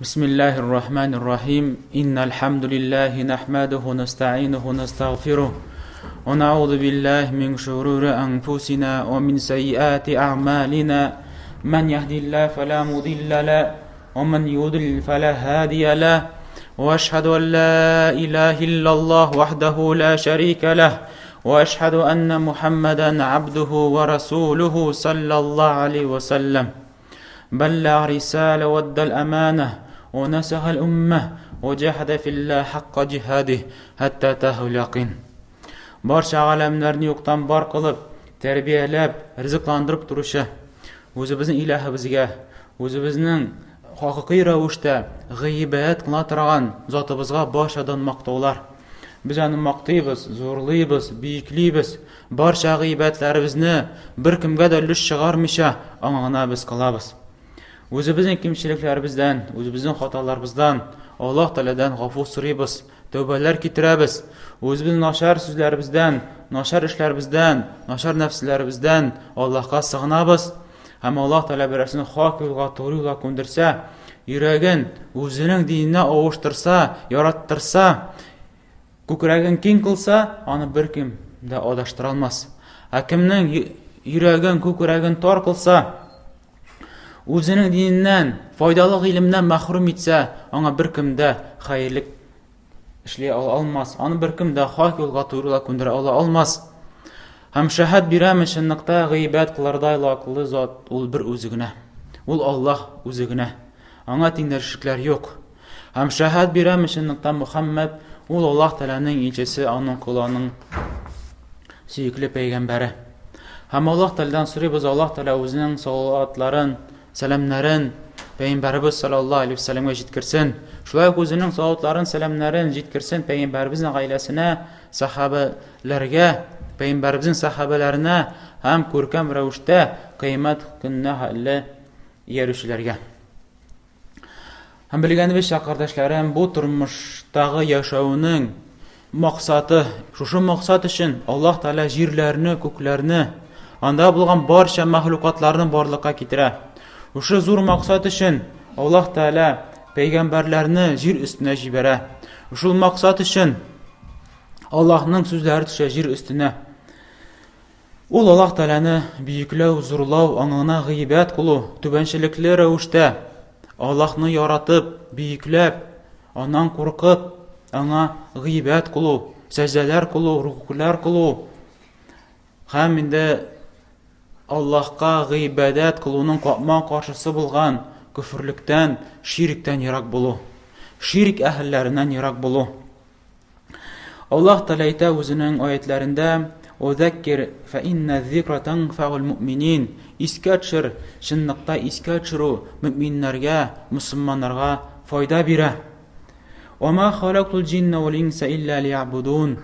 بسم الله الرحمن الرحيم إن الحمد لله نحمده ونستعينه ونستغفره ونعوذ بالله من شرور أنفسنا ومن سيئات أعمالنا من يهدي الله فلا مضل له ومن يضلل فلا هادي له وأشهد أن لا إله إلا الله وحده لا شريك له وأشهد أن محمدا عبده ورسوله صلى الله عليه وسلم بلغ رسالة ودى الأمانة ونسخ الأمة وجاهد في الله حق جهاده حتى أتاه اليقين Барча галәмнәрне юктан бар кылып, тәрбияләп, ризыкландырып торучы үзебезнең илаһыбызга, үзебезнең хакыйкый рәвештә гыйбадәт кыла торган затыбызга барчадан мактаулар. Без аны мактыйбыз, зурлыйбыз, бөеклибез. Барча гыйбадәтләребезне беркемгә дә өлеш чыгармыйча аңа гына без кылабыз. Үзебезнең кимчелекләребездән, үзебезнең хаталарыбыздан Аллаһ Тәгаләдән гафу сорыйбыз, тәүбәләр китерәбез. Үзебезнең начар сүзләребездән, начар эшләребездән, начар нәфсләребездән Аллаһка сыгынабыз. Һәм Аллаһ Тәгалә берәрсен хак юлга, туры юлга күндерсә, йөрәген үзенең диненә авыштырса, яраттырса, күкрәген киң кылса, аны беркем дә адаштыра алмас. Ә кемнең йөрәген, күкрәген тар кылса, үзенең диненнән, файдалы гыйлемнән мәхрүм итсә, аңа беркем дә хәерлек эшли ала алмас. Аны беркем дә хак юлга, туры юлга күндерә ала алмас. Һәм шәһәт бирәме чынлыкта гыйбәт кылырдай лаеклы зат ул бер үзе генә. Ул Аллаһ үзе генә. Аңа тиңдәшлекләр юк. Һәм шәһәт бирәме чынлыкта Мөхәммәд ул Аллаһ Тәгаләнең илчесе, аның колы, аның сөекле пәйгамбәре. Һәм Аллаһ Тәгаләдән сорыйбыз, Аллаһ Тәгалә үзенең салаватларын, сәламнәрен пәйгамбәребез саллаллаһу алейһи вәсәлләмгә җиткерсен. Шулай ук үзенең салаватларын, сәламнәрен җиткерсен пәйгамбәребезнең гаиләсенә, сахабәләргә, пәйгамбәребезнең сахабәләренә һәм күркәм рәвештә кыямәт көненә хәтле иярүчеләргә. Һәм белгәнебезчә, кардәшләрем, бу тормыштагы яшәүнең максаты, шушы максат өчен Аллаһ Тәгалә җирләрне, күкләрне, анда булган барча мәхлукатларны барлыкка китерә. Шушы зур максат өчен Аллаһ Тәгалә пәйгамбәрләрне җир өстенә җибәрә. Шул максат өчен Аллаһның сүзләре төшә җир өстенә. Ул Аллаһ Тәгаләне бөекләү, зурлау, аңына гыйбадәт кылу, түбәнчелекле рәвештә Аллаһны яратып, бөекләп, аннан куркып, аңа гыйбадәт кылу, сәҗдәләр кылу, рукүләр кылу һәм инде Аллаһка гыйбадәт кылуның капма-каршысы булган көферлектән, ширктән ерак булу, ширк әһелләреннән ерак булу. Аллаһ Тәгалә әйтә үзенең аятләрендә: "Вазаккир фа инна зикра танфаул муъминин." Искә төшер, чынлыкта искә төшерү мөминнәргә, мөселманнарга файда бирә. "Ва ма халактул җинна вал инса илля лиябудун."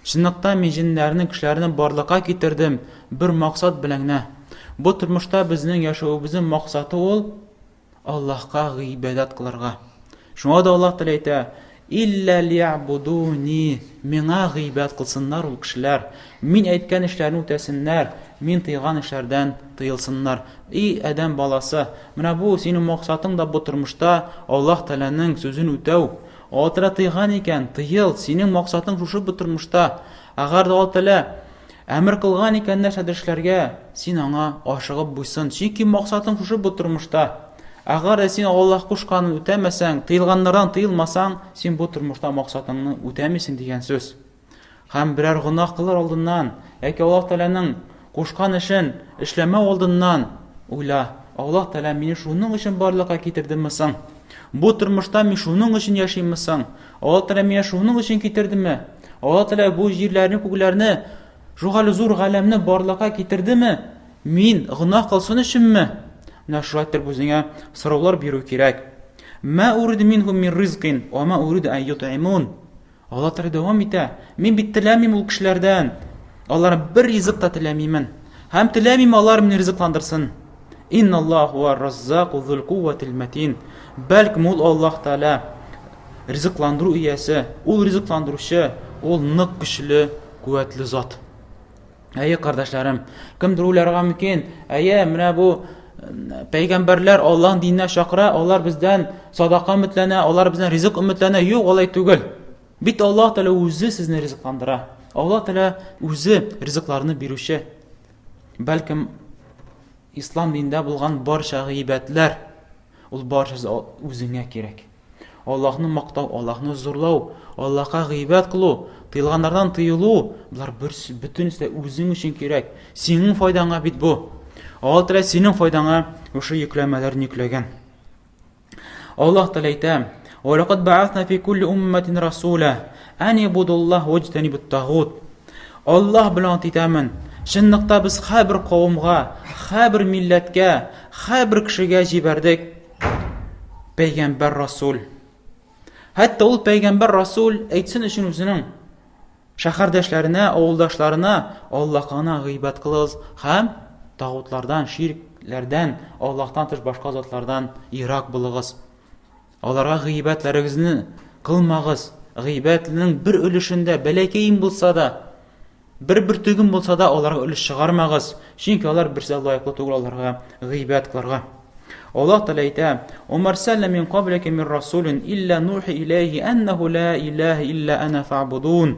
Чынлыкта мин җеннәрне, кешеләрне барлыкка китердем бер максат белән генә. Бу тормышта безнең яшәвебезнең максаты ул Аллаһка гыйбадәт кылырга. Шуңа да Аллаһ Тәгалә әйтә: "Илля лиябудуни", миңа гыйбадәт кылсыннар ул кешеләр. Мин әйткән эшләрне үтәсеннәр, мин тыйган эшләрдән тыелсыннар. И адәм баласы, менә бу синең максатың да бу тормышта Аллаһ Тәгаләнең сүзен үтәү. Аллаһ Тәгалә тыйган икән, тыел, синең максатың шушы бу тормышта. Әгәр дә Аллаһ Тәгалә Әмер кылган икән нәрсәдер эшләргә, син аңа ашыгып буйсын, чөнки максатың шушы бу тормышта. Әгәр дә син Аллаһ кушканын үтәмәсәң, тыелганнардан тыелмасаң, син бу тормышта максатыңны үтәмисең дигән сүз. Һәм берәр гөнаһ кылыр алдыннан, яки Аллаһ Тәгаләнең кушкан эшен эшләмәү алдыннан уйла, Аллаһ Тәгалә мине шуның өчен барлыкка китердеме соң? Бу тормышта мин шуның өчен яшимме соң? Аллаһ Тәгалә мине шуның өчен китердеме? Аллаһ Тәгалә бу җирләрне, күкләрне, шул зур галәмне барлыкка китердеме? Мин гөнаһ кылсын өченме? Менә шулай итеп үзеңә сораулар бирү кирәк. Ма уриду минһум мин ризкин, ва ма уриду ан ютъимун. Аллаһ Тәгалә дәвам итә. Мин бит теләмим ул кешеләрдән. Алар бер ризык та теләмимен. Һәм теләмим алар мине ризыкландырсын. Инналлаһу хуа раззаку зул кувватил матин. Бәлкем ул Аллаһ Тәгалә ризыкландыру иясе, ул ризыкландыручы, ул нык көчле, куәтле зат. Әйе, кардәшләрем, кемдер уйларга мөмкин, әйе, менә бу пәйгамбәрләр Аллаһның диненә чакыра, алар бездән садака өметләнә, алар бездән ризык өметләнә. Юк, алай түгел. Бит Аллаһ Тәгалә үзе сезне ризыкландыра. Аллаһ Тәгалә үзе ризыкларны бирүче. Бәлкем ислам динендә булган барча гыйбәтләр ул барчасы үзеңә кирәк. Аллаһны мактау, Аллаһны зурлау, Аллаһка гыйбәт кылу, тыелганнардан тыелу, болар бер бөтенесе дә үзең өчен кирәк. Синең файдаңа бит бу. Аллаһ Тәгалә синең файдаңа шушы йөкләмәләрне йөкләгән. Аллаһ Тәгалә әйтә: "Ва лакад бa'аthна фи кулли умматин расула ан ибудуллаһ ваҗтанибут тагут." Аллаһ белән ант итәмен, чынлыкта без һәрбер кавымга, һәрбер милләткә, һәрбер кешегә җибәрдек пәйгамбәр расул. Хәтта ул пәйгамбәр расул әйтсен өчен үзенең шәһәрдәшләренә, авылдашларына Аллаһка гына гыйбадәт кылыгыз һәм тагутлардан, ширкләрдән, Аллаһтан тыш башка затлардан ерак булыгыз. Аларга гыйбадәтләрегезне кылмагыз. Гыйбадәтнең бер өлешендә бәләкәем булса да, бер бөртеген булса да аларга өлеш чыгармагыз, чөнки алар берсе лаеклы түгел аларга гыйбадәт кылырга. Аллаһ Тәгалә әйтә: "Ва арсална мин каблика мин расулин илля нухи иләйһи аннаху ла илаһа илля ана фа'будун."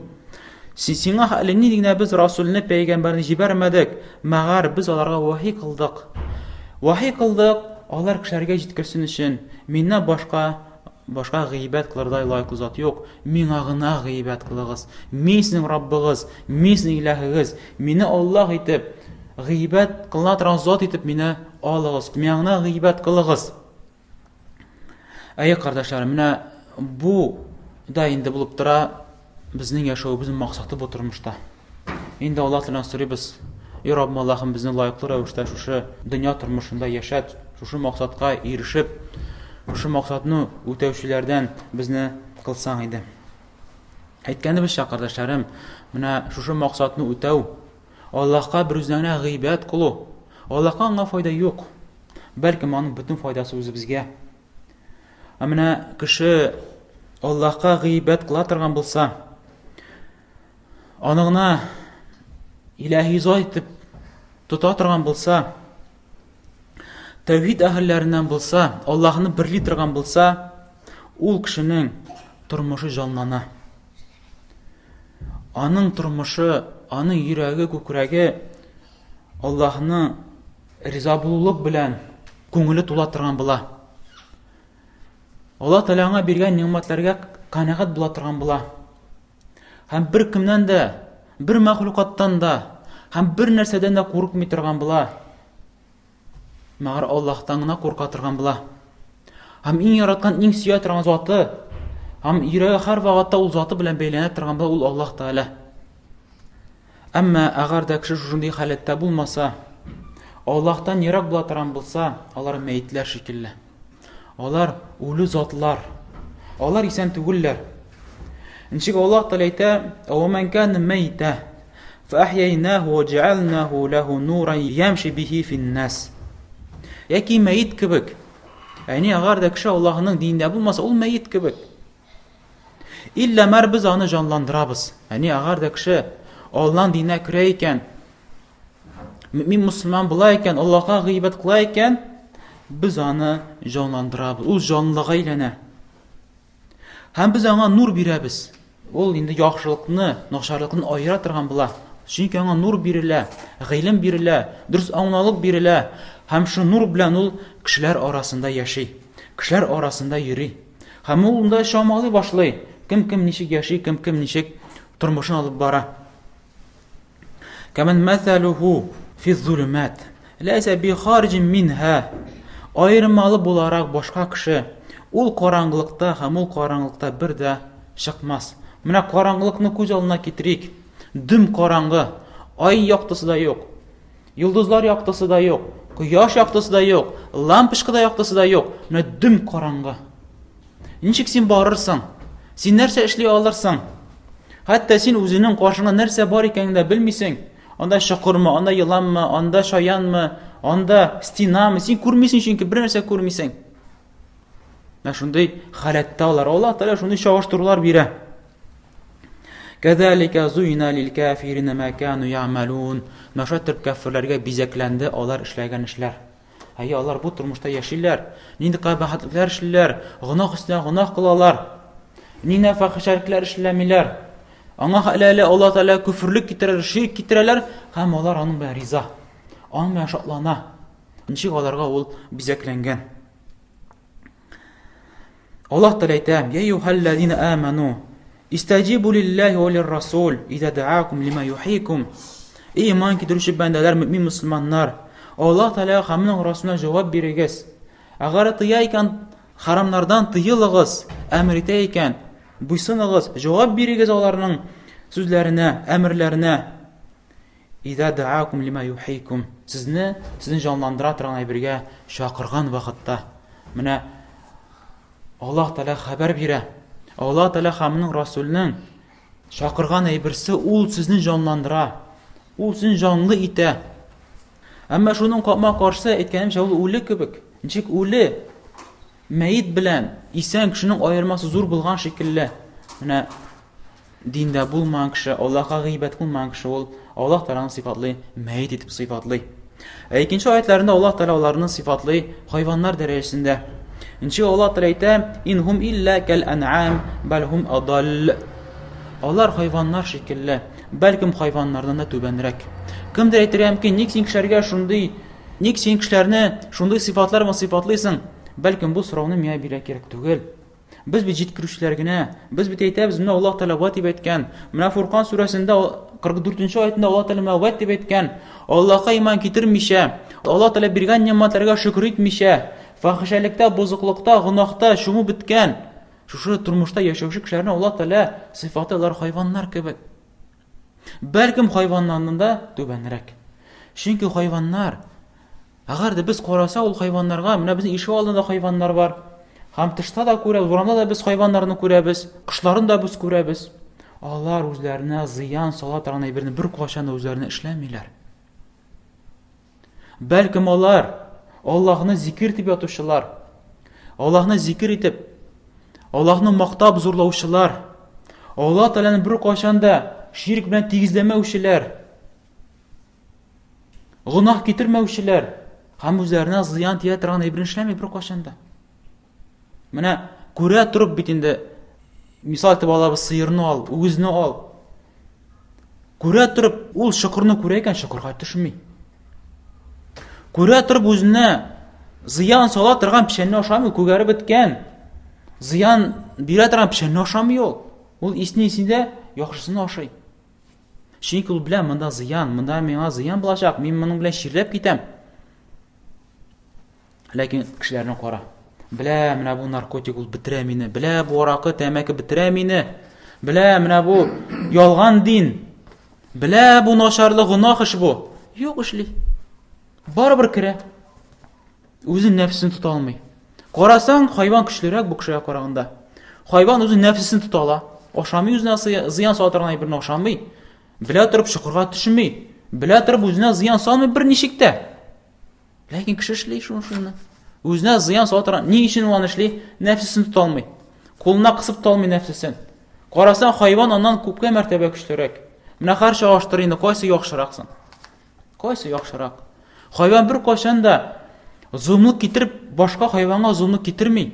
Сиңа әле нинди генә без расулны, пәйгамбәрне җибәрмәдек, мәгәр без аларга вахи кылдык. Вахи кылдык, алар кешеләргә җиткерсен өчен, миннән башка башка гыйбәт кылырдай лаеклы зат юк, миңа гына гыйбәт кылыгыз. Мин сезнең Раббыгыз, мин сезнең илаһыгыз. Мине Аллаһ итеп, гыйбәт кылына торган зат итеп мине алыгыз, миңа гына гыйбәт кылыгыз. Әйе, кардәшләр, менә бу да инде булып тора безнең яшәвебезнең максаты бу тормышта. Инде Аллаһ Тәгаләдән сорыйбыз, И Раббым Аллаһым, безне лаеклы рәвештә шушы дөнья тормышында яшәт, шушы максатка ирешеп, шушы максатны үтәүчеләрдән безне кылсаң иде. Әйткәнебезчә, кардәшләрем, менә шушы максатны үтәү, Аллаһка бер үзенә генә гыйбадәт кылу, Аллаһка аңа файда юк. Бәлкем аның бөтен файдасы үзебезгә. Ә менә кеше Аллаһка гыйбадәт кыла торган булса, аны гына илаһи зат итеп тота торган булса, тәүхид әһелләреннән булса, Аллаһны берли торган булса, ул кешенең тормышы җанлана. Аның тормышы, аның йөрәге, күкрәге Аллаһны риза булулык белән күңеле тула торган була. Аллаһ Тәгалә аңа биргән нигъмәтләргә канәгать була торган була. Һәм бер кемнән дә, бер мәхлукаттан да, һәм бер нәрсәдән дә курыкмый торган була. Мәгәр Аллаһтан гына курка торган була. Һәм иң яраткан, иң сөя торган заты, һәм йөрәге һәр вакытта ул заты белән бәйләнә торган була, ул Аллаһ Тәгалә. Әмма әгәр дә кеше шушындый халәттә булмаса, Аллаһтан ерак була торган булса, алар мәетләр шикелле. Алар үле затлар. Алар исән түгелләр. Ничек Аллаһ Тәгалә әйтә: "Ва ман кана мәйта, фәахяйнаху ва җәгъалнаху лаху нуран ямши бихи финнас." Яки мәет кебек. Әни әгәр дә кеше Аллаһның динендә булмаса, ул мәет кебек. Иллә мәр без аны җанландырабыз. Әни әгәр дә кеше Аллаһның диненә керә икән, мөмин мусульман була икән, Аллаһка гыйбадәт кыла икән, без аны җанландырабыз. Ул җанлыга әйләнә. Һәм без аңа нур бирәбез. Ул инде яхшылыкны, начарлыкны аера торган була. Чөнки аңа нур бирелә, гыйлем бирелә, дөрес аңлаулык бирелә. Һәм шул нур белән ул кешеләр арасында яши, кешеләр арасында йөри. Һәм ул унда чамалый башлый, кем кем ничек яши, кем кем ничек тормышын алып бара. Кәмән мәсәлүһу фи зулумат. Ләйсә би хариҗин минһа. Аермалы буларак башка кеше ул караңгылыкта һәм ул караңгылыкта бер дә чыкмас. Менә караңгылыкны күз алдына китерик. Дөм караңгы. Ай яктысы да юк. Йолдызлар яктысы да юк. Кояш яктысы да юк. Лампочка да яктысы да юк. Менә дөм караңгы. Ничек син барырсың? Син нәрсә эшли алырсың? Хәтта син үзеңнең каршыңда нәрсә бар икәнен дә белмисең. Анда чокырмы, анда еланмы, анда шаянмы, анда стенамы? Син күрмисең, чөнки бер нәрсә күрмисең. Менә шундый халәттә алар. Аллаһ Тәгалә шундый чагыштырулар бирә. Кәзәлика зуйна лил кафирина ма кану я'малун. Наша төрк кәфирләргә бизәкләнде алар эшләгән эшләр. Әйе, алар бу тормышта яшиләр. Нинди кабахәтлекләр эшлиләр, гөнаһ өстенә гөнаһ кылалар. Нинди фахишәлекләр эшләмиләр. Аңа әле әле Аллаһ Тәгалә күферлек китерәләр, ширк китерәләр һәм алар аның белән риза. Аның белән шатлана. Ничек аларга ул бизәкләнгән. Аллаһ Тәгалә әйтә: "Я юхаллазина аману, истаҗибу лиллаһи ва лиррасул иза даакум лима юхикум". Эй иман китерүче бәндәләр, мөмин мөселманнар, Аллаһ Тәгаләгә һәм аның Расулына җавап бирегез. Әгәр тыя икән, харамнардан тыелыгыз, әмер итә икән, буйсыныгыз, җавап бирегез аларның сүзләренә, әмерләренә. Иза даакум лима юхикум. Сезне, сезне җанландыра торган әйбергә чакырган вакытта. Менә Аллаһ Тәгалә хәбәр бирә. Аллаһ Тәгалә һәм аның Расулының чакырган әйберсе ул сезне җанландыра. Ул сезне җанлы итә. Әмма шуның капма-каршысы, әйткәнемчә, ул үле кебек. Ничек үле мәет белән исән кешенең аермасы зур булган шикелле. Менә диндә булмаган кеше, Аллаһка гыйбадәт кылмаган кеше ул Аллаһ Тәгаләне сыйфатлый, мәет итеп сыйфатлый. Ә икенче аятларында Аллаһ Тәгалә аларны сыйфатлый хайваннар дәрәҗәсендә. Нче Аллаһ Тәгалә әйтә: "Ин хум илля кәл ан'ам, бәл хум адалл". Алар хайваннар шикелле, бәлкем хайваннардан да түбәнрәк. Кемдер әйтергә мөмкин, ник син кешеләргә шундый, ник син кешеләрне шундый сыйфатлар белән сыйфатлыйсың? Бәлкем бу сорауны миңа бирә кирәк түгел. Без бит җиткерүчеләр генә. Без бит әйтәбез, менә Аллаһ Тәгалә вә дип әйткән. Менә Фуркан сүрәсендә 44 нче аятында Аллаһ Тәгалә менә вә дип әйткән. Аллаһка иман китермичә, Аллаһ Тәгалә биргән нигъмәтләргә шөкер итмичә, фахишәлектә, бозыклыкта, гөнаһта чумып беткән шушы тормышта яшәүче кешеләрне Аллаһ Тәгалә сыйфаты алар хайваннар кебек. Бәлкем хайваннардан да түбәнрәк. Чөнки хайваннар Әгәр дә без караса ул хайваннарга, менә безнең ишек алдында хайваннар бар. Һәм тышта да күрәбез, урамда да без хайваннарны күрәбез, кошларын да без күрәбез. Алар үзләренә зыян сала торган әйберне беркайчан да үзләренә эшләмиләр. Бәлкем алар Аллаһны зикер итеп ятучылар, Аллаһны зикер итеп, Аллаһны мактап зурлаучылар, Аллаһ Тәгаләне беркайчан да ширк белән тигезләмәүчеләр, Гөнаһ китермәүчеләр һәм үзләренә зыян тия торган әйберне эшләми беркайчан да. Менә күрә торып бит инде мисал итеп алабыз сыерны ал, үгезне ал. Күрә торып ул чокырны күрә икән, чокырга төшми. Күрә торып үзенә зыян сала торган печәнне ашамый, күгәреп беткән. Зыян бирә торган печәнне ашамый ул. Ул исни-исни дә яхшысын ашый. Чөнки ул белә, монда зыян, монда миңа зыян булачак, мин моның белән чирләп китәм. Ләкин кешеләрне кара. Белә, менә бу наркотик ул бетерә мине. Белә, бу аракы, тәмәке бетерә мине. Белә, менә бу ялган дин. Белә, бу начарлык, гөнаһ эш бу. Юк эшли. Барыбер керә. Үзен нәфсен тота алмый. Карасаң, хайван көчлерәк бу кешегә караганда. Хайван үзен нәфсесен тота ала. Ашамый үзенә зыян сала торган әйберне ашамый. Белә торып чокырга төшми. Белә торып үзенә зыян салмый берничек тә. Ләкин кеше эшли шуны шуны. Үзенә зыян сала торган. Ни өчен ул аны эшли? Нәфсесен тота алмый. Кулына кысып тота алмый нәфсесен. Карасаң, хайван аннан күпкә мәртәбә көчлерәк. Менә хәр чагыштыр инде, кайсы яхшырак соң? Кайсы яхшырак? Хайван бер кайчан да золымлык китереп, башка хайванга золымлык китерми.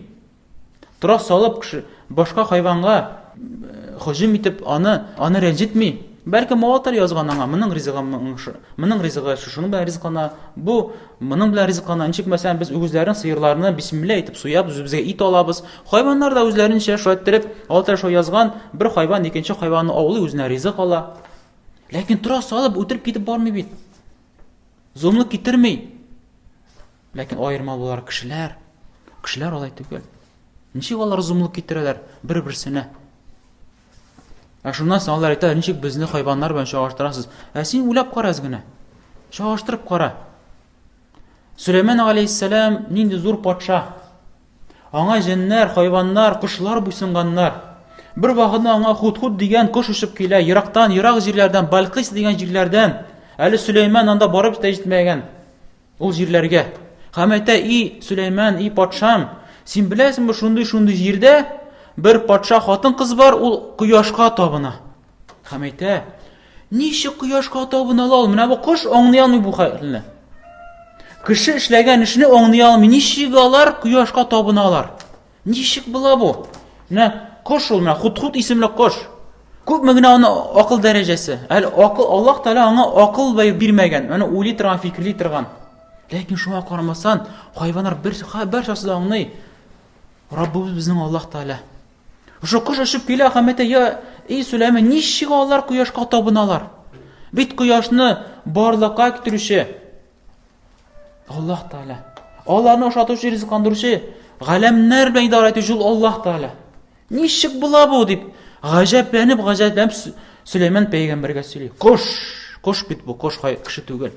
Тора салып кеше башка хайванга э, һөҗүм итеп, аны аны рәнҗетми. Бәлки Муатар язган аңа, моның ризыгы моның ризыгы шушының белән ризыклана, бу моның белән ризыклана. Ничек мәсәлән без үгезләрне, сыерларны бисмилла әйтеп суябыз, үзебезгә ит алабыз. Хайваннар да үзләренчә шулай иттереп, Алла шулай язган, бер хайван икенче хайванны аулый, үзенә ризык ала. Ләкин тора салып үтереп китеп бармый бит. Золымлык китерми. Ләкин аерма булар кешеләр. Кешеләр алай түгел. Ничек алар золымлык китерәләр бер-берсенә? Ә шуннан соң алар әйтәләр, ничек безне хайваннар белән чагыштырасыз? Ә син уйлап кара әз генә. Чагыштырып кара. Сөләйман алейһиссәлам нинди зур патша. Аңа җеннәр, хайваннар, кошлар буйсынганнар. Бер вакытны аңа Худхуд дигән кош очып килә, ерактан, ерак җирләрдән, Балкис дигән җирләрдән. Әле Сөләйман анда барып та җитмәгән ул җирләргә. Һәм әйтә, и Сөләйман, и патшам, син беләсеңме, шундый-шундый җирдә бер патша хатын-кыз бар, ул кояшка табына. Һәм әйтә, ничек кояшка табына ала ул? Менә бу кош аңлый алмый бу хәлне. Кеше эшләгән эшне аңлый алмый. Ничек алар кояшка табыналар? Ничек була бу? Менә кош ул, менә худхуд исемле кош. Күпме генә аны акыл дәрәҗәсе. Әле акыл Аллаһ Тәгалә аңа акыл бирмәгән, аны уйлый торган, фикерли торган. Ләкин шуңа карамастан, хайваннар бер барчасы да аңлый. Раббыбыз безнең Аллаһ Тәгалә. Шушы кош очып килә һәм әйтә, я, эй Сөләйман, ничек алар кояшка табыналар? Бит кояшны барлыкка китерүче Аллаһ Тәгалә. Аларны ашатучы, ризыкландыручы, галәмнәр белән идарә итүче ул Аллаһ Тәгалә. Ничек була бу дип гаҗәпләнеп, гаҗәпләнеп Сөләйман пәйгамбәргә сөйли. Кош, кош бит бу, кош кеше түгел.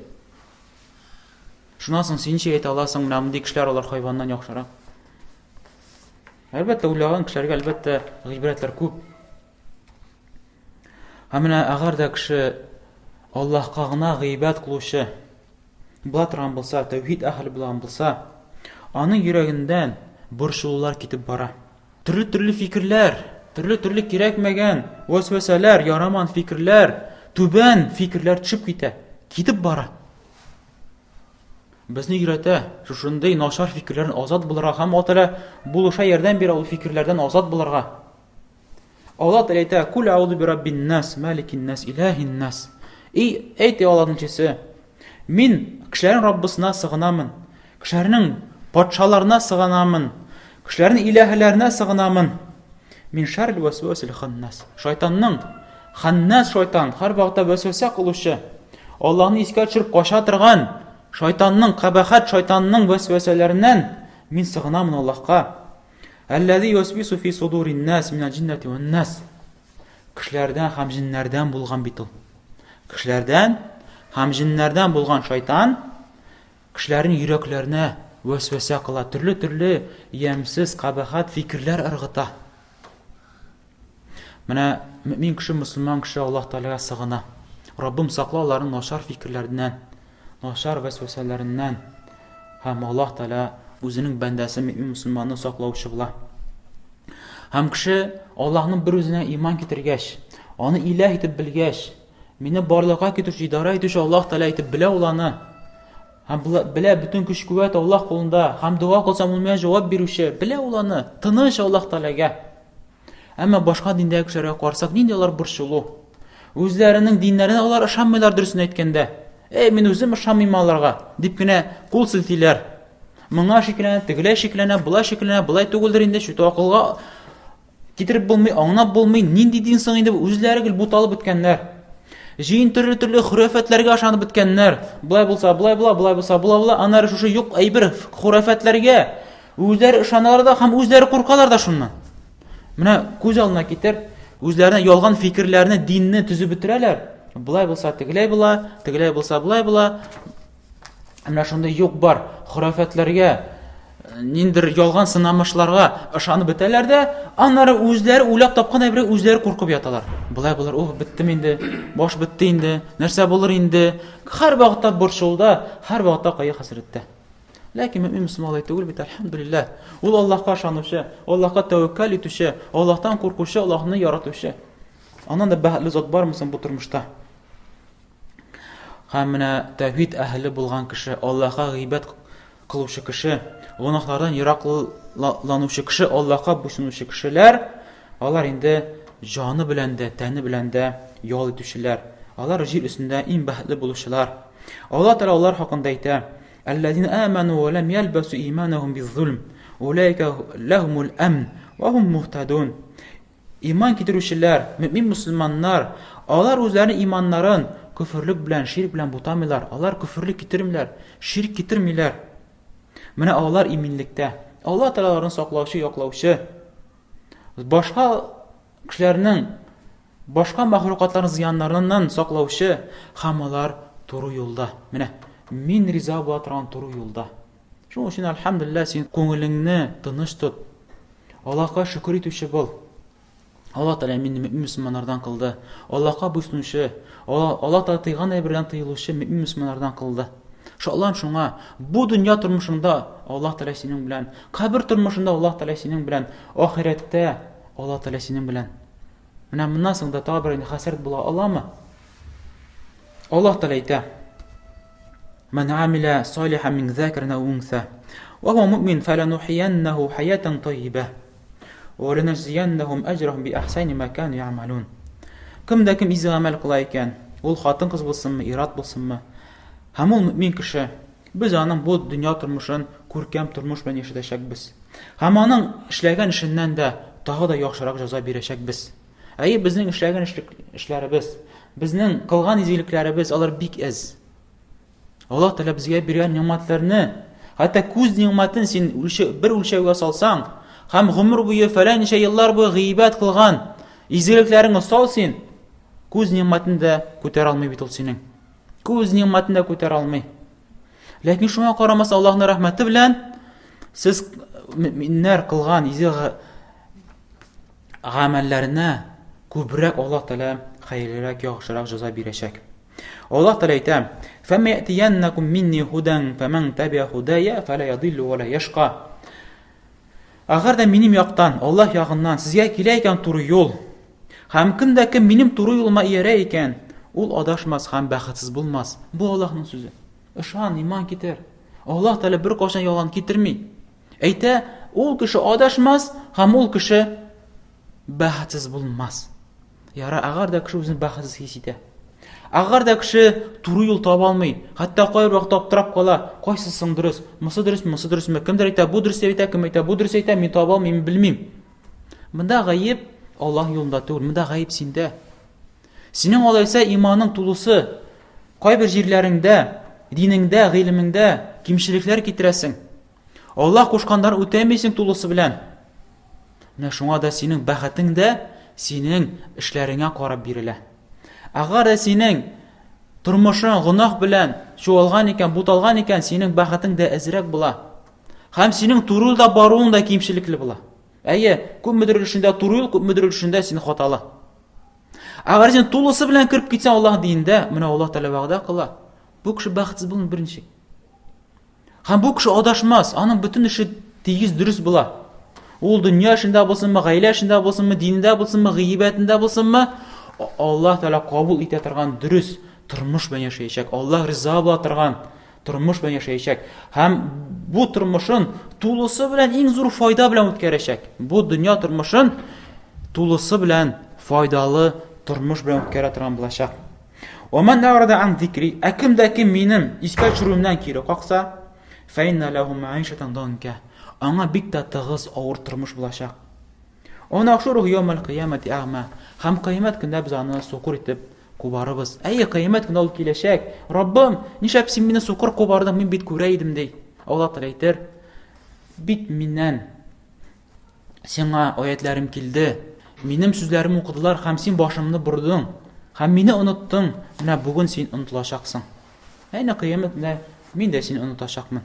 Шуннан соң син ничек әйтә аласың, менә мондый кешеләр алар хайваннан яхшырак. Әлбәттә, уйлаган кешеләргә әлбәттә гыйбрәтләр күп. Һәм менә әгәр дә кеше Аллаһка гына гыйбадәт кылучы була торган булса, тәүхид әһеле булган булса, аның йөрәгеннән борчылулар китеп бара. Төрле-төрле фикерләр, төрле-төрле кирәкмәгән вәсвәсәләр, яраман фикерләр, түбән фикерләр төшеп китә, китеп бара. Безне өйрәтә, шушындый начар фикерләрдән азат булырга һәм Алла Тәгалә булыша, ярдәм бирә ул фикерләрдән азат булырга. Алла Тәгалә әйтә, Кул аузу би раббин нас, маликин нас, илаһин нас. И әйт, Аллаһның илчесе, мин кешеләрнең Раббысына сыгынамын, кешеләрнең патшаларына сыгынамын, кешеләрнең илаһиләренә сыгынамын. Мин шәррил вәсвәсил ханнас. Шайтанның ханнас шайтан, һәр вакытта вәсвәсә кылучы, Аллаһны искә төшереп кача торган шайтанның, кабахәт шайтанның вәсвәсәләреннән мин сыгынамын Аллаһка. Әлләзи юсвису фи судурин нас минәл җиннәти вән нас. Кешеләрдән һәм җиннәрдән булган бит ул. Кешеләрдән һәм җиннәрдән булган шайтан кешеләрнең йөрәкләренә вәсвәсә кыла, төрле-төрле ямьсез, кабахәт фикерләр ыргыта. Менә мөмин кеше, мөселман кеше Аллаһ Тәгаләгә сыгына. Раббым сакла аларны начар фикерләреннән, начар вәсвәсәләреннән. Һәм Аллаһ Тәгалә үзенең бәндәсе мөмин мөселманны саклаучы була. Һәм кеше Аллаһның бер үзенә иман китергәч, аны иләһ итеп белгәч, мине барлыкка китерүче, идарә итүче Аллаһ Тәгалә итеп белә ул аны. Һәм белә бөтен көч-куәт Аллаһ кулында, һәм дога кылсам ул миңа җавап бирүче, белә ул аны, тыныч Аллаһ Тәгаләгә. Әмма башка диндәге кешеләргә карасак, нинди алар борчылу. Үзләренең диннәренә алар ышанмыйлар дөресен әйткәндә. Эй, мин үзем ышанмыйм аларга, дип кенә кул селтиләр. Моңа шикләнә, тегеләй шикләнә, болай шикләнә, болай түгелдер инде, чүт акылга китереп булмый, аңлап булмый, нинди дин соң инде үзләре гел буталып беткәннәр. Җыен төрле-төрле хөрәфәтләргә ышанып беткәннәр. Болай булса, болай була, болай булса, була була. Аннары шушы юк әйбер хөрәфәтләргә Үзләре ышаналар да һәм үзләре куркалар да шуннан. Менә күз алдына китер, үзләренә ялган фикерләрне, динне төзеп бетерәләр. Болай булса тегеләй була, тегеләй булса болай була. Менә шундый юк бар хөрәфәтләргә, ниндер ялган сынамышларга ышанып бетәләр дә, аннары үзләре уйлап тапкан әйбергә үзләре куркып яталар. Болай булыр, о, беттем инде, баш бетте инде, нәрсә булыр инде? Һәр вакытта борчылуда, һәр вакытта кайгы-хәсрәттә. Ләкин мөмин мөселман алай түгел бит, әлхәмдүлилләһ. Ул Аллаһка ышанучы, Аллаһка тәвәккәл итүче, Аллаһтан куркучы, Аллаһны яратучы. Аннан да бәхетле зат бармы соң бу тормышта? Һәм менә тәүхид әһеле булган кеше, Аллаһка гыйбадәт кылучы кеше, гөнаһлардан еракланучы кеше, Аллаһка буйсынучы кешеләр, алар инде җаны белән дә, тәне белән дә ял итүчеләр. Алар җир өстендә иң бәхетле булучылар. Аллаһ Тәгалә алар хакында әйтә: Әлләзина аману ва лам ялбасу иманахум биззулм, улайка лахумул амн ва хум мухтадун. Иман китерүчеләр, мөмин мөселманнар, алар үзләренең иманнарын көферлек белән, ширк белән бутамыйлар. Алар көферлек китермиләр, ширк китермиләр. Менә алар иминлектә. Алла Тәгалә аларны саклаучы, яклаучы. Башка кешеләрнең башка мәхлукатларның зыяннарыннан саклаучы һәм алар туры юлда. Менә мин риза була торган туры юлда. Шуның өчен әлхәмдүлилләһ син күңелеңне тыныч тот. Аллаһка шөкер итүче бул. Аллаһ Тәгалә мине мөмин мөселманнардан кылды. Аллаһка буйсынучы, Аллаһ Тәгалә тыйган әйбердән тыелучы мөмин мөселманнардан кылды. Шатлан шуңа, бу дөнья тормышында Аллаһ Тәгалә синең белән, кабер тормышында Аллаһ Тәгалә синең белән, ахирәттә Аллаһ Тәгалә синең белән. Менә моннан соң да тагы бер инде хәсрәт була аламы? Аллаһ Тәгалә әйтә. Ман амиля салихан мин закарин ау унса, ва хуа муъмин фаланухияннаху хаятан тайиба, ва ланажзияннахум аҗрахум би ахсани ма кану яъмалун. Кем дә кем изге гамәл кыла икән, ул хатын-кыз булсынмы, ир-ат булсынмы, һәм ул мөэмин кеше, без аның бу дөнья тормышын күркәм тормыш белән яшәтәчәкбез. Һәм аның эшләгән эшеннән дә тагы да яхшырак җәза бирәчәкбез. Әйе, безнең эшләгән эшләребез, безнең кылган изгелекләребез алар бик әз. Аллаһ Тәгалә безгә биргән нигъмәтләрне, хәтта күз нигъмәтен син үлчә, бер үлчәүгә салсаң, һәм гомер буе фәләнчә еллар буе гыйбәт кылган изгелекләреңне сал син, күз нигъмәтен дә күтәрә алмый бит ул синең. Күз нигъмәтен дә күтәрә алмый. Ләкин шуңа карамастан Аллаһның рәхмәте белән сез мөминнәр кылган изге гамәлләренә күбрәк Аллаһ Тәгалә хәерлерәк, яхшырак җәза бирәчәк. Аллаһ Тәгалә әйтә: "Фәмә ятияннакум минни һудан фәмән табиа һудая фәла ядиллу ва ла яшка". Әгәр дә минем яктан, Аллаһ ягыннан сезгә килә икән туры юл, һәм кем дә кем минем туры юлыма иярә икән, ул адашмас һәм бәхетсез булмас. Бу Аллаһның сүзе. Ышан, иман китер. Аллаһ Тәгалә беркайчан ялган китерми. Әйтә, ул кеше адашмас һәм ул кеше бәхетсез булмас. Яра, әгәр дә кеше үзен бәхетсез хис итә. Әгәр дә кеше туры юл таба алмый, хәтта кайбер вакытта аптырап кала, кайсы соң дөрес, монысы дөресме, монысы дөресме, кемдер әйтә, бу дөрес әйтә, кем әйтә, бу дөрес әйтә, мин таба алмыйм, мин белмим. Монда гаеп Аллаһ юлында түгел, монда гаеп синдә. Синең алайса иманың тулысы кайбер җирләреңдә, динеңдә, гыйлемеңдә кимчелекләр китерәсең. Аллаһ кушканнарын үтәмисең тулысы белән. Менә шуңа да синең бәхетең дә синең эшләреңә карап бирелә. Әгәр дә синең тормышың гөнаһ белән чуалган икән, буталган икән, синең бәхетең дә әзрәк була. Һәм синең туры юлда баруың да кимчелекле була. Әйе, күпмедер өлешендә туры юл, күпмедер өлешендә син хаталы. Әгәр син тулысы белән кереп китсәң Аллаһ динендә, менә Аллаһ Тәгалә вәгъдә кыла. Бу кеше бәхетсез булмый беренче. Һәм бу кеше адашмас, аның бөтен эше тигез дөрес була. Ул дөнья эшендә булсынмы, гаилә эшендә булсынмы, динендә булсынмы, гыйбадәтендә булсынмы, Аллаһ Тәгалә кабул итә торган дөрес тормыш белән яшәячәк. Аллаһ риза була торган тормыш белән яшәячәк. Һәм бу тормышын тулысы белән иң зур файда белән үткәрәчәк. Бу дөнья тормышын тулысы белән файдалы тормыш белән үткәрә торган булачак. Ва ман арада ан зикри, ә кем дә кем минем искә төшерүемнән кире какса, фә инна ләһу маишатан данка. Аңа бик тә тыгыз, авыр тормыш булачак. Ва нахшуруху яумал кыямати агма. Һәм кыямәт көндә без аны сукыр итеп кубарыбыз. Әйе, кыямәт көндә ул киләчәк. Раббым, нишләп син мине сукыр кубардың, мин бит күрә идем, ди. Аллаһ Тәгалә әйтер, бит миннән Сиңа аятләрем килде, минем сүзләрем укыдылар һәм син башыңны бордың, һәм мине оныттың, менә бүген син онытылачаксың. Әйне кыямәт көндә мин дә сине онытачакмын.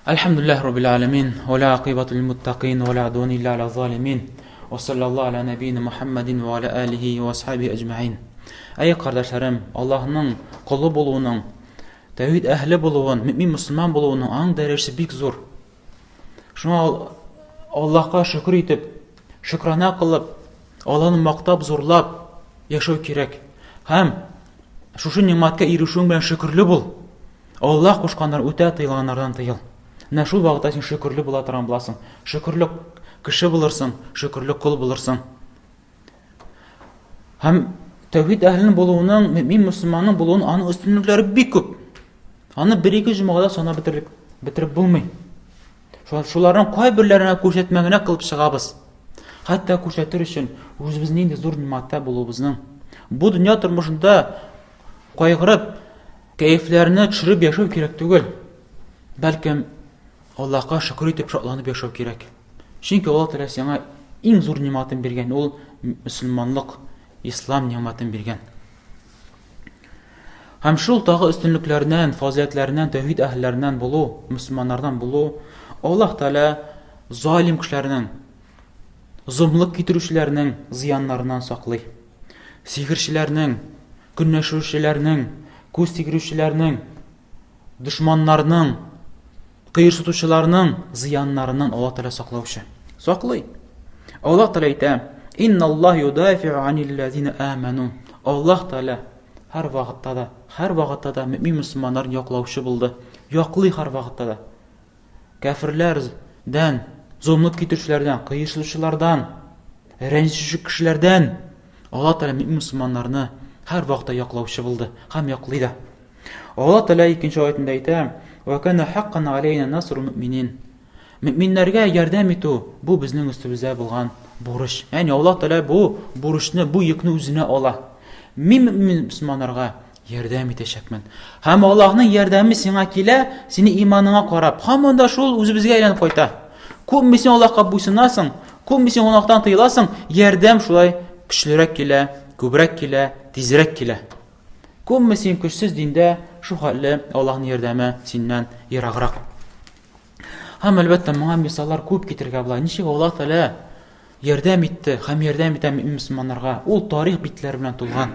Әлхәмдүлилләһ раббил аламин, ва ла акыйбату лил муттакин, ва ла удвана илля аля залимин. Ва саллаллаһу аля набийна Мухаммадин ва аля алихи ва асхабихи әҗмәгин. Әй кардәшләрем, Аллаһның колы булуның Тәүхид әһле булуын, мөмин мөселман булуының аның дәрәҗәсе бик зур. Шуңа Аллаһка шөкер итеп, шөкрана кылып, Аллаһны мактап, зурлап яшәү кирәк. Һәм шушы ниматкә ирешүең белән шөкерле бул. Аллаһ кушканнар үтә, тыелганнардан тыел. Менә шул вакытта син шөкерле була торган буласың. Шөкерле кеше булырсың, шөкерле кол булырсың. Һәм тәүхид әһленең булуының, мөмин мөселманның булуының аның өстенлекләре бик күп. Аны бер-ике җомгада санап бетереп, бетереп булмый. Шуларның кайберләренә күрсәтмә генә кылып чыгабыз. Хәтта күрсәтер өчен үзебез нинди зур нимәттә булуыбызның. Бу дөнья тормышында кайгырып, кәефләрне төшереп яшәү кирәк түгел. Бәлкем Аллаһка шөкер итеп шатланып яшәү кирәк. Чөнки Аллаһ Тәгалә сиңа иң зур нимәтен биргән, ул мөселманлык, ислам нимәтен биргән. Һәм шул тагы өстенлекләреннән, фазыйләтләреннән, тәүхид әһелләреннән булу, мөселманнардан булу, Аллаһ Тәгалә залим кешеләрнең, золымлык китерүчеләрнең зыяннарыннан саклый. Сихерчеләрнең, көнләшүчеләрнең, күз тигерүчеләрнең, дошманнарның, кыерсытучыларның зыяннарыннан Аллаһ Тәгалә саклаучы. Саклый. Аллаһ Тәгалә әйтә: "Инналлаһ юдафи'у аниллазина аману". Аллаһ Тәгалә Һәр вакытта да, һәр вакытта да мөмин мөселманнарын яклаучы булды. Яклый һәр вакытта да. Кәферләрдән, золымлык китерүчеләрдән, кыерсытучылардан, рәнҗетүче кешеләрдән Алла Тәгалә мөмин мөселманнарны һәр вакытта яклаучы булды һәм яклый да. Алла Тәгалә икенче аятында әйтә: "Ва кана хаккан алейна насру мөминин". Мөминнәргә ярдәм итү бу безнең өстебездә булган бурыч. Ягъни Аллаһ Тәгалә бу бурычны, бу йөкне үзенә ала. Мин мөмин мөселманнарга ярдәм итәчәкмен. Һәм Аллаһның ярдәме сиңа килә, сине иманыңа карап. Һаман да шул үзебезгә әйләнеп кайта. Күпме син Аллаһка буйсынасың, күпме син гөнаһтан тыеласың, ярдәм шулай көчлерәк килә, күбрәк килә, тизрәк килә. Күпме син көчсез диндә, шул хәтле Аллаһның ярдәме синнән ераграк. Һәм әлбәттә моңа мисаллар күп китерергә була. Ничек Аллаһ Тәгалә ярдәм итте һәм ярдәм итә мөселманнарга. Ул тарих битләре белән тулган.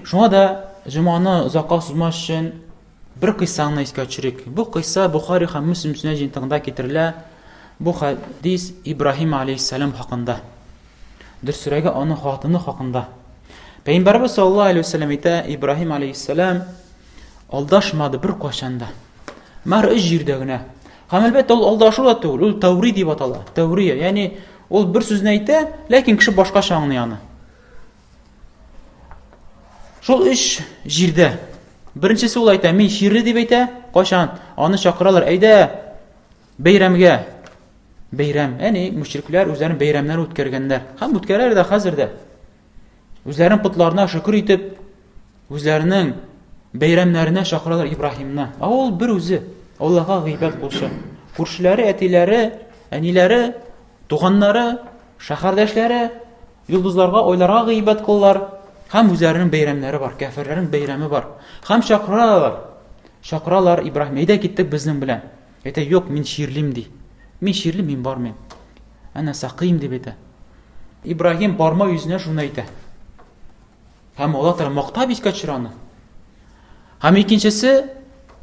Шуңа да җомганы озакка сузмас өчен бер кыйссаны искә төшерик. Бу кыйсса Бухари һәм Мөслим сөннәт җыентыгында китерелә. Бу хәдис Ибраһим алейһиссәлам хакында. Дөресрәге аның хатыны хакында. Пәйгамбәрбез саллаллаһу алейһи вәсәлләм әйтә, Ибраһим алейһиссәлам Алдашмады бер кайчан да. Мар өч җирдә генә. Һәм әлбәттә ул алдашу да түгел, ул тәүри дип атала. Тәүрия, ягъни ул бер сүзне әйтә, ләкин кеше башкача аңлый аны. Шул өч җирдә. Беренчесе ул әйтә, мин чирле дип әйтә, кайчан аны чакыралар, әйдә бәйрәмгә. Бәйрәм, ягъни мөшрикләр үзләренең бәйрәмнәрен үткәргәннәр. Һәм үткәрәләр дә хәзер дә. Үзләренең потларына шөкер итеп, үзләренең бәйрәмнәренә чакыралар Ибраһимны. Ә ул бер үзе Аллаһка гыйбадәт кылучы. Күршеләре, әтиләре, әниләре, туганнары, шәһәрдәшләре йолдызларга, айларга гыйбадәт кылалар. Һәм үзләренең бәйрәмнәре бар, кәферләрнең бәйрәме бар. Һәм чакыралар. Чакыралар Ибраһим, әйдә киттек безнең белән. Әйтә, юк, мин чирлим ди. Мин чирлим, мин бармыйм. Әнә сакыйм дип әйтә. Ибраһим барма йөзенә шуны әйтә. Һәм Алла Тәгалә мактап искә төшерә аны. Һәм икенчесе,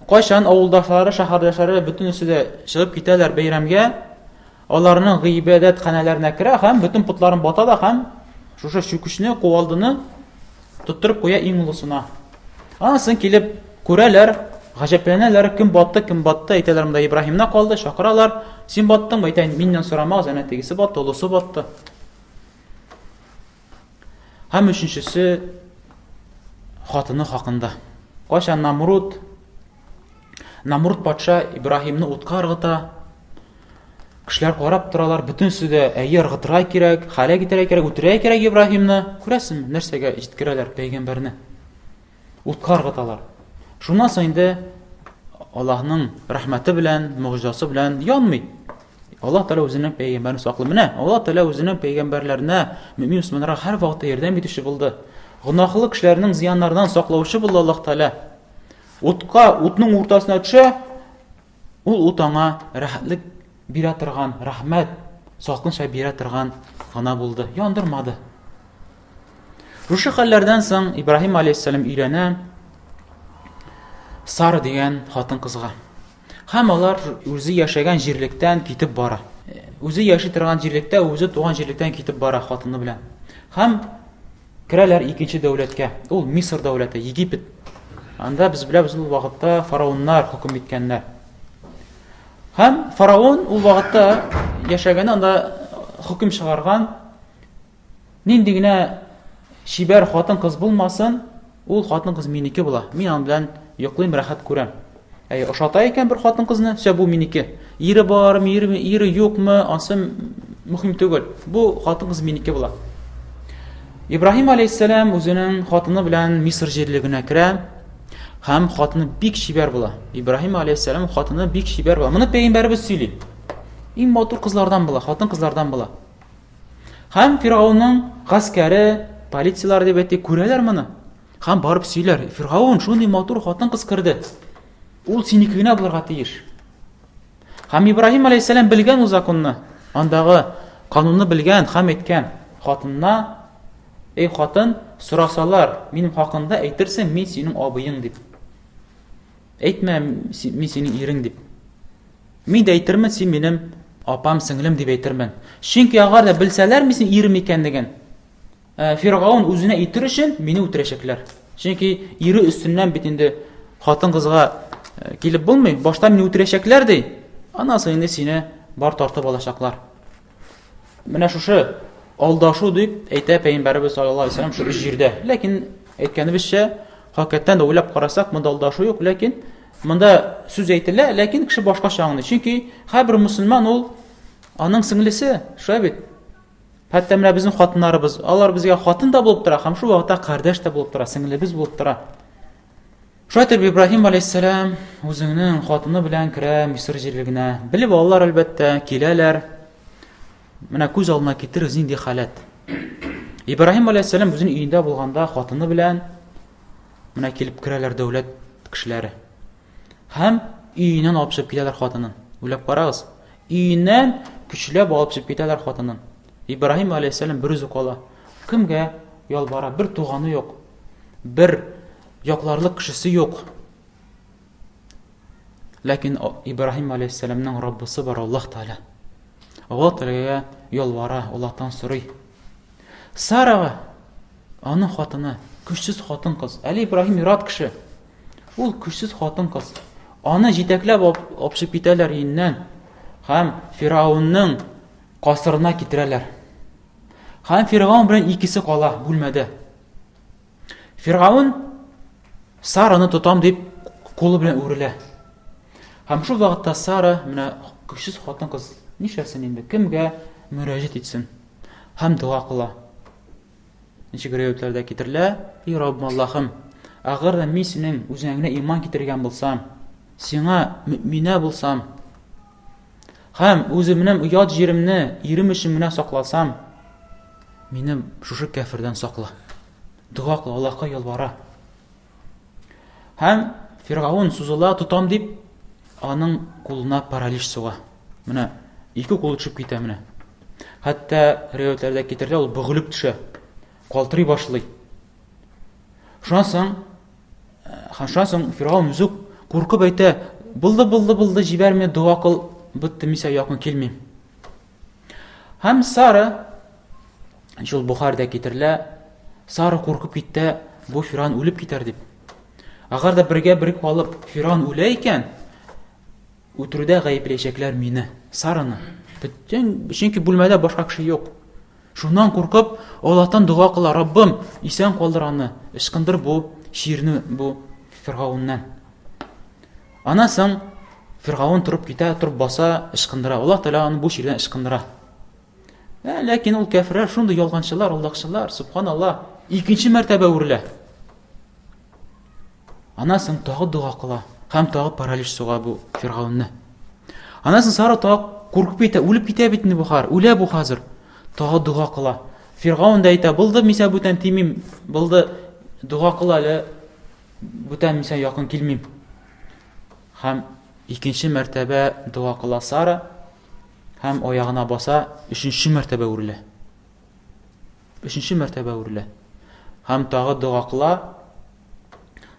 кайчан авылдашлары, шәһәрдәшләре бөтенесе дә чыгып китәләр бәйрәмгә, аларның гыйбадәт ханәләренә керә һәм бөтен потларын бата да һәм шушы чүкечне, кувалдыны тоттырып куя иң олысына. Анысын килеп күрәләр, гаҗәпләнәләр, кем батты, кем батты, әйтәләр, монда Ибраһимна калды, чакыралар. Син баттыңмы? Әйтә, миннән сорамагыз, әнә тегесе батты, олысы батты. Һәм өченчесе хатыны хакында. Кайчан Намруд Намруд патша Ибраһимны утка ыргыта, Кешеләр карап торалар, бөтенесе дә әйе ыргытырга кирәк, хәләк итәргә кирәк, үтерергә кирәк Ибраһимны. Күрәсеңме, нәрсәгә җиткерәләр пәйгамбәрне? Утка ыргыталар. Шуннан соң инде Аллаһның рәхмәте белән, могҗизасы белән янмый. Аллаһ Тәгалә үзенең пәйгамбәрен саклый. Менә Аллаһ Тәгалә үзенең пәйгамбәрләренә, мөмин мөселманнарга һәр вакытта ярдәм итүче булды. Гөнаһлы кешеләрнең зыяннарыннан саклаучы булды Аллаһ Тәгалә. Утка, утның уртасына төшә, Ул ут аңа рәхәтлек бирә торган, рәхмәт, салкынча бирә торган гына булды, яндырмады. Шушы хәлләрдән соң Ибраһим алейһиссәлам өйләнә Сара дигән хатын-кызга. Һәм алар үзе яшәгән җирлектән китеп бара. Үзе яши торган җирлектә, үзе туган җирлектән китеп бара хатыны белән. Һәм Керәләр икенче дәүләткә. Ул Мисыр дәүләте, Египет. Анда без беләбез ул вакытта фараоннар хөкем иткәннәр. Һәм фараон ул вакытта яшәгән анда хөкем чыгарган нинди генә чибәр хатын-кыз булмасын, ул хатын-кыз минеке була. Мин аның белән йоклыйм, рәхәт күрәм. Әй, ошата икән бер хатын-кызны, всё, бу минеке. Ире бармы, ире, ире юкмы, ансы мөһим түгел. Бу хатын-кыз минеке була. Ибраһим алейһиссәлам үзенең хатыны белән Мисыр җирлегенә керә һәм хатыны бик чибәр була. Ибраһим алейһиссәлам хатыны бик чибәр була. Моны пәйгамбәребез сөйли. Иң матур кызлардан була, хатын-кызлардан була. Һәм Фиргавнның гаскәре, полицияләр дип әйтик, күрәләр моны. Һәм барып сөйләр, Фиргаун, шундый матур хатын-кыз керде. Ул синеке генә булырга тиеш. Һәм Ибраһим алейһиссәлам белгән ул законны, андагы канунны белгән һәм әйткән хатынына, Эй хатын, сорасалар, минем хакында әйтерсең, мин синең абыең дип. Әйтмә, мин синең ирең дип. Мин дә әйтермен, син минем апам, сеңлем дип әйтермен. Чөнки әгәр дә белсәләр, мин синең ирем икәнлеген, Ә, Фиргаун үзенә итер өчен мине үтерәчәкләр. Чөнки ире өстеннән бит инде хатын-кызга килеп булмый. Башта мине үтерәчәкләр ди. Аннан соң инде сине бар тартып алачаклар. Менә шушы алдашу дип әйтә пәйгамбәребез саллаллаһу алейһи вәсәлләм шул өч җирдә. Ләкин әйткәнебезчә, хакыйкатьтән дә уйлап карасак, монда алдашу юк, ләкин монда сүз әйтелә, ләкин кеше башкача аңлый. Чөнки һәрбер мөселман ул аның сеңлесе, шулай бит? Хәтта менә безнең хатыннарыбыз, алар безгә хатын да булып тора, һәм шул вакытта кардәш тә булып тора, сеңлебез булып тора. Шулай итеп Ибраһим алейһиссәлам үзенең хатыны белән керә Мисыр җирлегенә. Белеп алалар әлбәттә, киләләр. Менә күз алдына китерегез нинди халәт. Ибраһим алейһиссәлам үзенең өендә булганда хатыны белән менә килеп керәләр дәүләт кешеләре. Һәм өеннән алып чыгып китәләр хатынын. Уйлап карагыз. Өеннән көчләп алып чыгып китәләр хатынын. Ибраһим алейһиссәлам бер үзе кала. Кемгә ялвара? Бер туганы юк. Бер якларлык кешесе юк. Ләкин Ибраһим алейһиссәламның Раббысы бар Аллаһ Тәгалә. Аллаһ Тәгаләгә ялвара, Аллаһтан сорый. Сарага аның хатыны, көчсез хатын-кыз. Әле Ибраһим ир-ат кеше. Ул көчсез хатын-кыз. Аны җитәкләп алып чыгып китәләр өеннән һәм Фираунның касырына китерәләр. Һәм Фиргаун белән икесе кала бүлмәдә. Фиргаун Сараны тотам дип кулы белән үрелә. Һәм шул вакытта Сара менә көчсез хатын-кыз нишләсен инде? Кемгә мөрәҗәгать итсен? Һәм дога кыла. Ничек риваятләрдә китерелә? И Раббым Аллаһым, әгәр дә мин синең үзеңә генә иман китергән булсам, сиңа мөэминә булсам, һәм үземнең оят җиремне ирем өчен генә сакласам, мине шушы кәфердән сакла. Дога кыл, Аллаһка ялвара. Һәм Фиргаун сузыла тотам дип, аның кулына паралич суга. Менә ике кулы төшеп китә менә. Хәтта риваятләрдә китерелә, ул бөгелеп төшә, калтырый башлый. Шуннан соң, һәм шуннан соң Фиргаун үзе куркып әйтә, булды, булды, булды, җибәр мине, дога кыл, бетте, мин сиңа якын килмим. Һәм Сара, шул Бухарда китерелә, Сара куркып китте, бу Фиран үлеп китәр дип. Әгәр дә бергә бер калып Фиран үлә икән, үтерүдә гаепләячәкләр мине, Сараны. Бөтен, чөнки бүлмәдә башка кеше юк. Шуннан куркып, Аллаһтан дога кыла, Раббым, исән калдыр аны, ычкындыр бу чирне, бу Фиргауннан. Аннан соң Фиргаун торып китә, торып баса, ычкындыра. Аллаһ Тәгалә аны бу чирдән ычкындыра. Ә, ләкин ул кәферләр шундый ялганчылар, алдакчылар, субханаллаһ, икенче мәртәбә үрелә. Аннан соң тагы дога кыла һәм тагы паралич суга бу Фиргаунны. Аннан соң Сара тагы куркып китә, үлеп китә бит инде бу хәзер, үлә бу хәзер. Тагы дога кыла. Фиргаун да әйтә, булды, мин сиңа бүтән тимим, булды, дога кыл әле, бүтән мин сиңа якын килмим. Һәм икенче мәртәбә дога кыла Сара һәм аягына баса, өченче мәртәбә үрелә. Өченче мәртәбә үрелә. Һәм тагы дога кыла,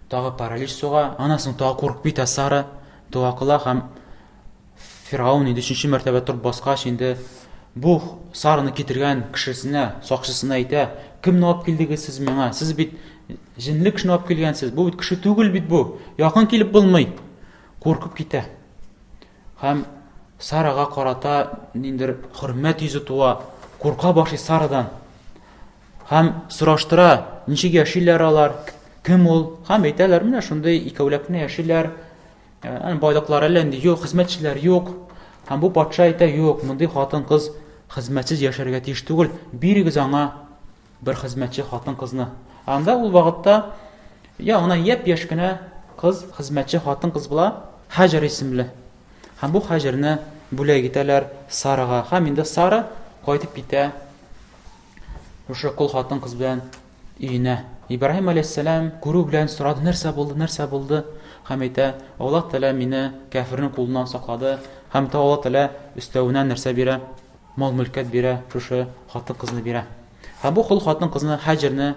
тагы паралич суга, аннан соң тагы куркып китә Сара, дога кыла һәм Фиргаун инде өченче мәртәбә торып баскач, инде бу Сараны китергән кешесенә, сакчысына әйтә, кемне алып килдегез сез миңа? Сез бит җенле кешене алып килгәнсез. Бу бит кеше түгел бит бу. Якын килеп булмый. Куркып китә. Һәм Сарага карата ниндер хөрмәт йөзе туа. Курка башлый Сарадан. Һәм сораштыра, ничек яшиләр алар, кем ул? Һәм әйтәләр, менә шундый икәүләп кенә яшиләр. Ә, байлыклар әллә инде юк, хезмәтчеләр юк. Һәм бу патша әйтә, юк, мондый хатын-кыз хезмәтсез яшәргә тиеш түгел. Бирегез аңа бер хезмәтче хатын-кызны. Анда ул вакытта я ана япь-яшь кенә кыз, хезмәтче хатын-кыз була, Хаҗар исемле. Һәм бу Хаҗарны бүләк итәләр Сарага. Һәм инде Сара кайтып китә шушы кол хатын-кыз белән өенә. Ибраһим алейһиссәлам күрү белән сорады, нәрсә булды, нәрсә булды? Һәм әйтә, Аллаһ Тәгалә мине кәфирнең кулыннан саклады, һәм тә Аллаһ Тәгалә өстәвенә нәрсә бирә? Мал-мөлкәт бирә, шушы хатын-кызны бирә. Һәм бу кол хатын-кызны Хаҗирне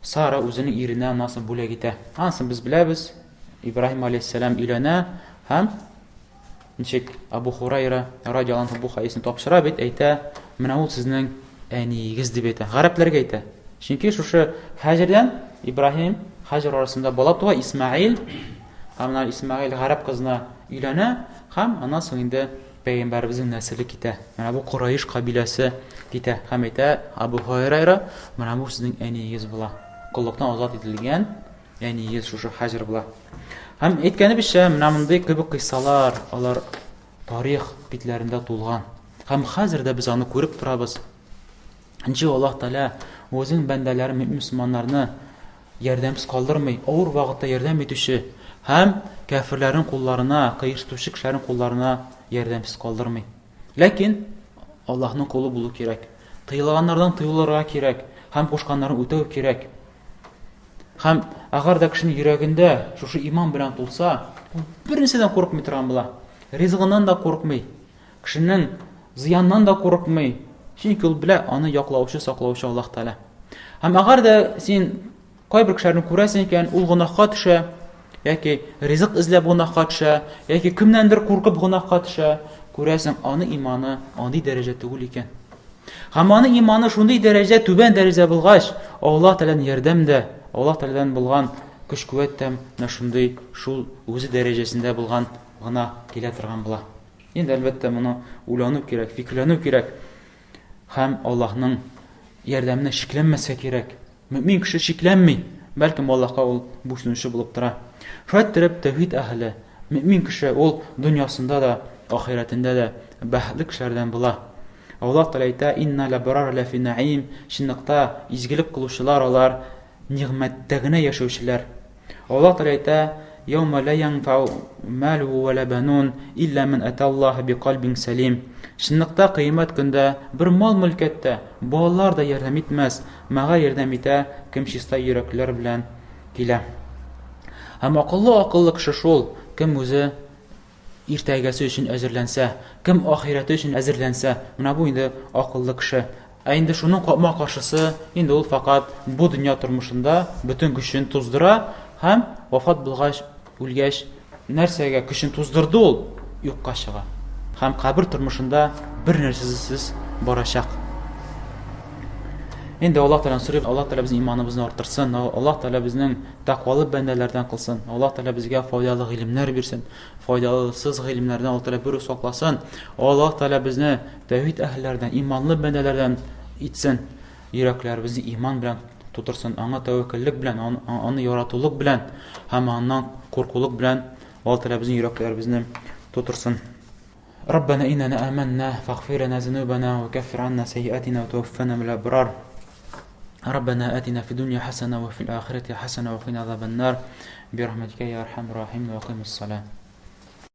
Сара үзенең иренә анасын бүләк итә. Анысын без беләбез. Ибраһим алейһиссәлам өйләнә һәм ничек Абу Хурайра радиаллаһу анһу бу хәдисне тапшыра бит, әйтә, менә ул сезнең әниегез дип әйтә. Гарәпләргә әйтә. Чөнки шушы Хаҗирдән Ибраһим, Хаҗир арасында бала туа, Исмаил. Һәм менә Исмаил гарәп кызына өйләнә һәм аннан соң инде пәйгамбәребезнең нәселе китә. Менә бу Курайш кабиләсе китә. Һәм әйтә Абу Һурайра, менә бу сезнең әниегез була. Коллыктан азат ителгән әниегез шушы Хаҗир була. Һәм әйткәнебезчә, менә мондый кебек кыйссалар, алар тарих битләрендә тулган. Һәм хәзер дә без аны күреп торабыз. Ничек Аллаһ Тәгалә үзенең бәндәләрен, мөэмин-мөселманнарны ярдәмсез калдырмый, авыр вакытта ярдәм итүче һәм кәферләрнең кулларына, кыерсытучы кешеләрнең кулларына ярдәмсез калдырмый. Ләкин Аллаһның кулы булу кирәк. Тыелганнардан тыелырга кирәк һәм кушканнарын үтәү кирәк. Һәм әгәр дә кешенең йөрәгендә шушы иман белән тулса, ул бернәрсәдән курыкмый торган була. Ризыгыннан да курыкмый. Кешенең зыяннан да курыкмый, чөнки ул белә, аны яклаучы, саклаучы Аллаһ Тәгалә. Һәм әгәр дә син кайбер кешеләрне күрәсең икән, ул гөнаһка төшә, яки ризык эзләп гөнаһка төшә, яки кемнәндер куркып гөнаһка төшә, күрәсең, аны иманы андый дәрәҗә түгел икән. Һәм аны иманы шундый дәрәҗә, түбән дәрәҗә булгач, Аллаһ Тәгаләдән ярдәм дә, Аллаһ Тәгаләдән булган көч-куәт тә менә шундый шул үзе дәрәҗәсендә булган гына килә торган була. Инде, әлбәттә, моны уйлану кирәк, фикерләнү кирәк һәм Аллаһның ярдәменә шикләнмәскә кирәк. Мөмин кеше шикләнми, бәлкем Аллаһка ул буйсынучы булып тора. Шулай иттереп, тәүхид әһеле, мөмин кеше ул дөньясында да, ахирәтендә дә бәхетле кешеләрдән була. Аллаһ Тәгалә әйтә: "Инна ләбрар ләфи наим", чынлыкта изгелек кылучылар алар нигъмәттә генә яшәүчеләр. Аллаһ Тәгалә әйтә, Яума ла янфау малу ва ла банун илля ман аталлаһа би кальбин салим. Чынлыкта кыямәт көндә бер мал-мөлкәт тә, балалар да ярдәм итмәс, мага ярдәм итә, кем чиста йөрәкләр белән килә. Һәм акыллы акыллы кеше шул, кем үзе иртәгәсе өчен әзерләнсә, кем ахирәте өчен әзерләнсә, менә бу инде акыллы кеше. Ә инде шуның капма-каршысы, инде ул фәкать бу дөнья тормышында бөтен көчен туздыра һәм вафат булгач, үлгәч, нәрсәгә көчен туздырды ул, юкка чыга. Һәм кабер тормышында бер нәрсәсез барачак. Инде Аллаһ Тәгаләдән сорыйк, Аллаһ Тәгалә безнең иманыбызны арттырсын, Аллаһ Тәгалә безнең тәкъвалы бәндәләрдән кылсын, Аллаһ Тәгалә безгә файдалы гыйлемнәр бирсен, файдасыз гыйлемнәрдән Аллаһ Тәгалә бер сакласын. Аллаһ Тәгалә безне тәүхид әһелләрдән, иманлы бәндәләрдән итсен. Йөрәкләребезне иман белән тутырсын, аңа тәвәккәллек белән, аны яратулык белән һәм аннан куркулык белән Аллаһ Тәгалә безнең йөрәкләребезне тутырсын. ربنا إننا آمنا فاغفر لنا ذنوبنا وكفر عنا سيئاتنا وتوفنا من الأبرار ربنا آتنا في الدنيا حسنة وفي الآخرة حسنة وقنا عذاب النار برحمتك يا أرحم الراحمين وأقم الصلاة.